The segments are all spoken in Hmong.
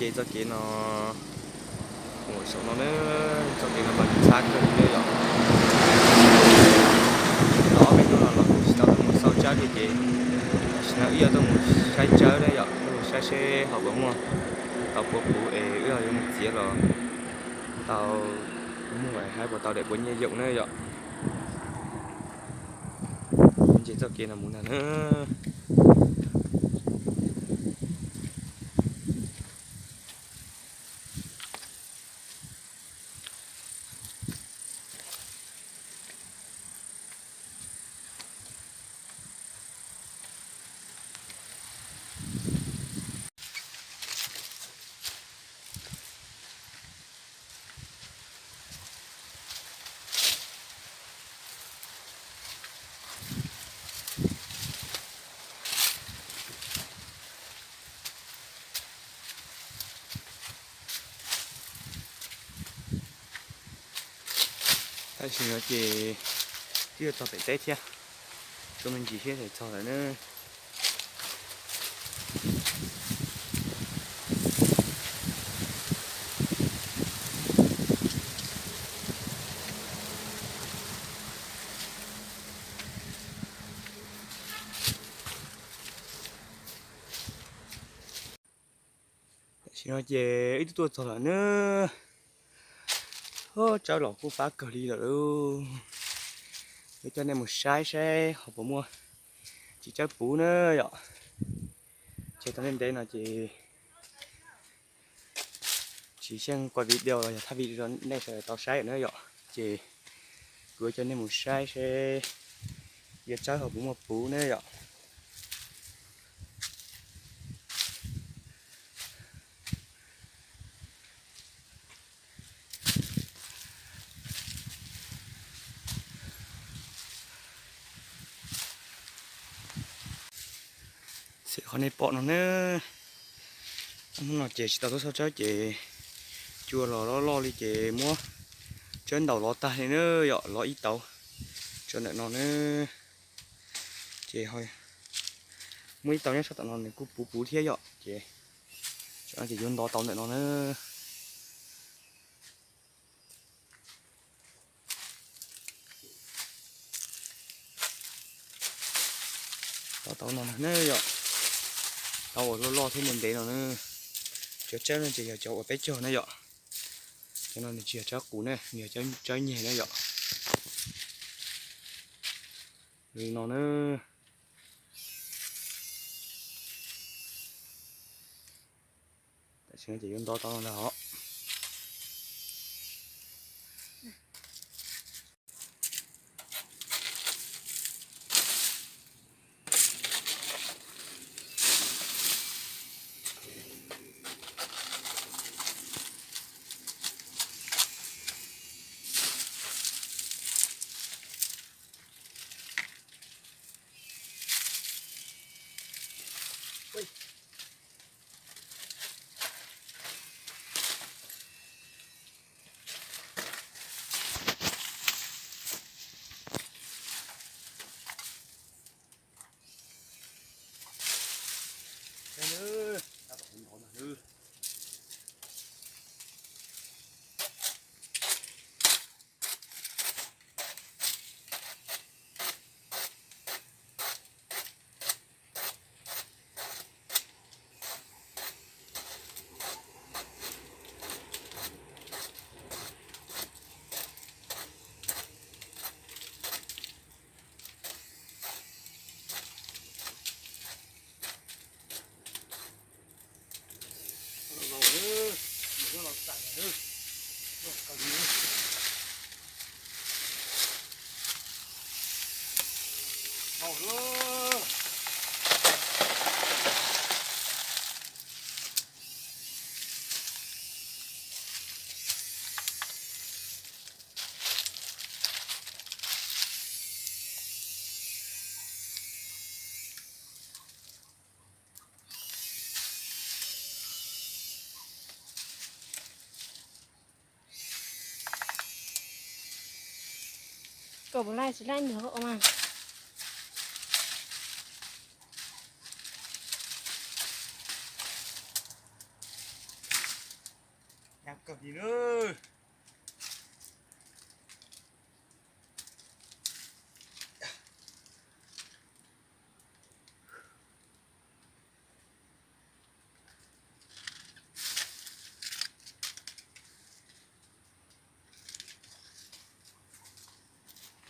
Ces txoj kev no mus saum no na, txoj kev no mas txhab kawg li na yom. Los ob peb hnub no los kuj tsis tau tuaj mus xauj tsawb li ces tam sim no wb yuav tuaj mus saib tsawb na yom, tuaj mus saib seb ho puas muaj tau puav puv es wb yuav mus txiav los tau muag haib puas tau daim puav nyiaj yoom na yom. Ces txoj kev no mus ntag na. Tam sim no ces twb yuav txog pem teb thiab, tsuas me ntsis thiab ces txog lawm na. Tam sim no ces wb twb tuaj txog lawm na. Tsawb los kuj fab kawg li lawm lauj. Yuav coj nej mus saib saib ho puas muaj tsis tsawb puv na yom. Ces tau ntev ntev no ces tsis xyeej kuaj video los yog thaj video rau nej sawv daws tau saib na yom. Ces kuv yuav coj nej mus saib seb yuav tsawb ho puas muaj puv na yom. Xwm qhov nej pom no na, hnub no ces tsis tau tuaj xauj tsawb ces cua los loj loj li ces muab tsawb ntaus lov tag li na yom, lov ib tauv tso ntawm no na. Ces muaj ib tauv nyob sab tom no nws kuj puv puv thiab yom, ces ces yuav nto tau ntawm no na. Tau tauv no na yom, tauv uas loj loj thiab ntev ntev no na. Cov tsawb no ces yog cov uas peb cog na yom. Cov no nws tsis yog tsawb qus na, nws yog tsawb nyeg na yom. Li no na. Tam sim no ces yuav nto tau no ntag os. Kom puas laij tsis laij nrog mas. Nim nawb.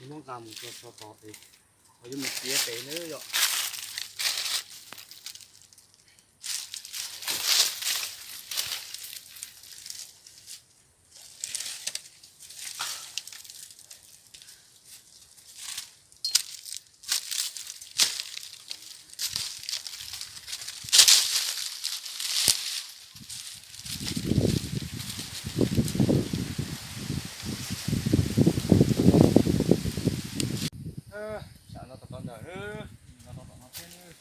Muab nqa mus tso tso tod es ho yuav mus txiav pem nawb yom. Sam no tom no ntawm, no tom no thiab.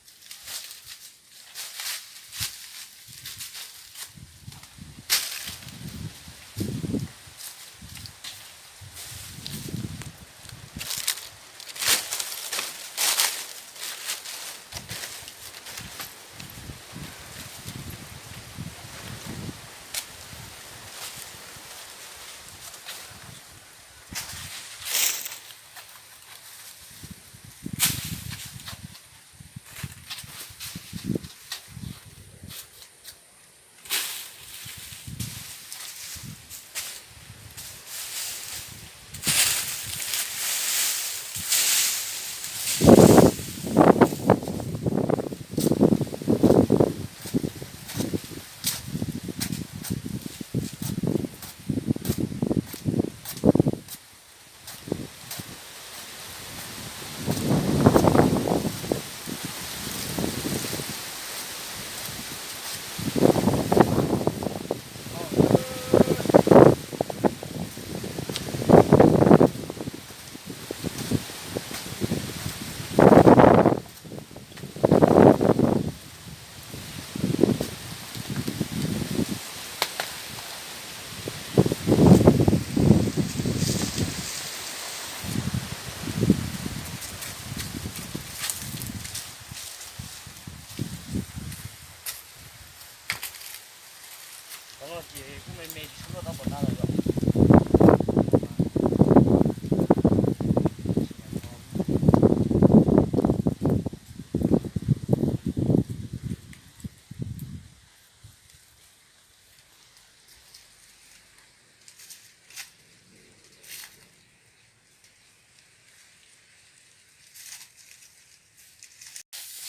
Qhov no ces kuj me me tsis tshua luaj tab tom tag lawm yom.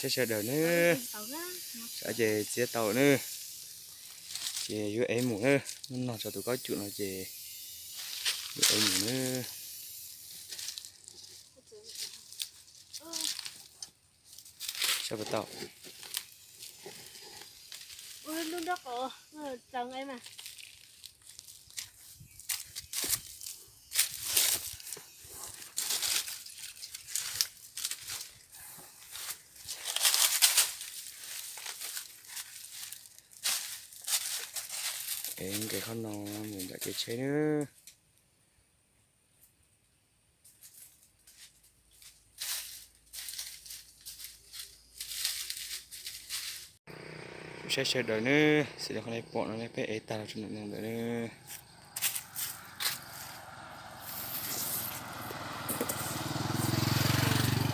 Saib sawv daws nawb, saib ces txiav tau lawm nawb, ces yuav ev mus nawb, muab nog tso tus kaub cum no ces yuav ev mus nawb. Saib puas tau. Ua lub nrob qaum txeev mas. Es nqes qhov no mus nram kev tsheb nawb. Saib sawv daws nawb, xws li qhov nej pom no ne peb ev tag los tso ntawm no ntawm nawb.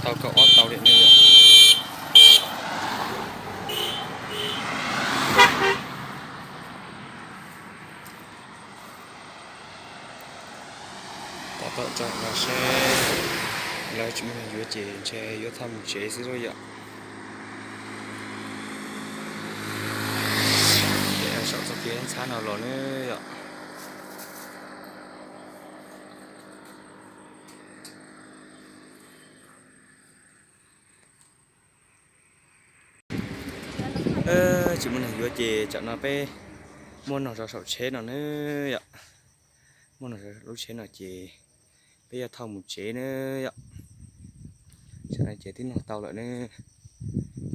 Tau kaum ob tau li no yom. Tab tom tso los seb lawv tsis muaj neeg yuav ces ntshe yuav thauj mus tsev xwb lauj yom. Ces saum txoj kev ntxhab no los nawb yom. Tsis muaj neeg yuav ces tsam no peb muab nog rau saum tsheb no nawb yom. Muab nog rau lub tsheb no ces peb yuav thauj mus tsev nawb yom. Tsam no ces twb nog tau lawm nawb,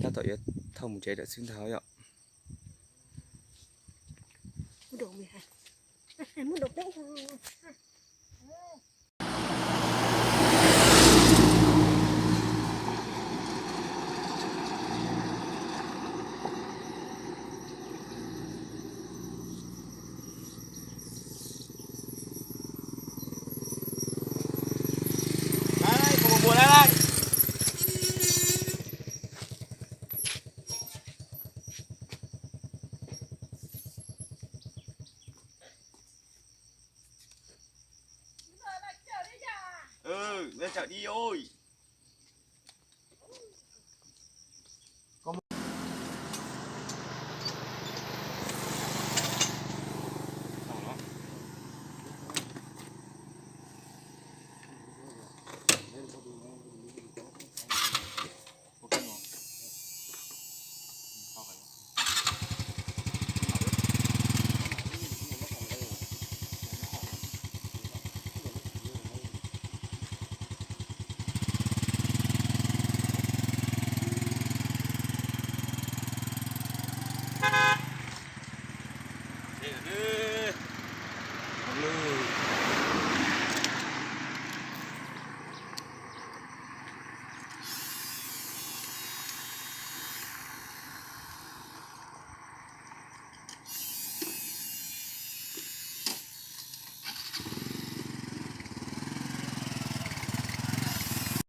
tab tom yuav thauj mus tsev lawm xwb ntag yom. Ntawm di oi.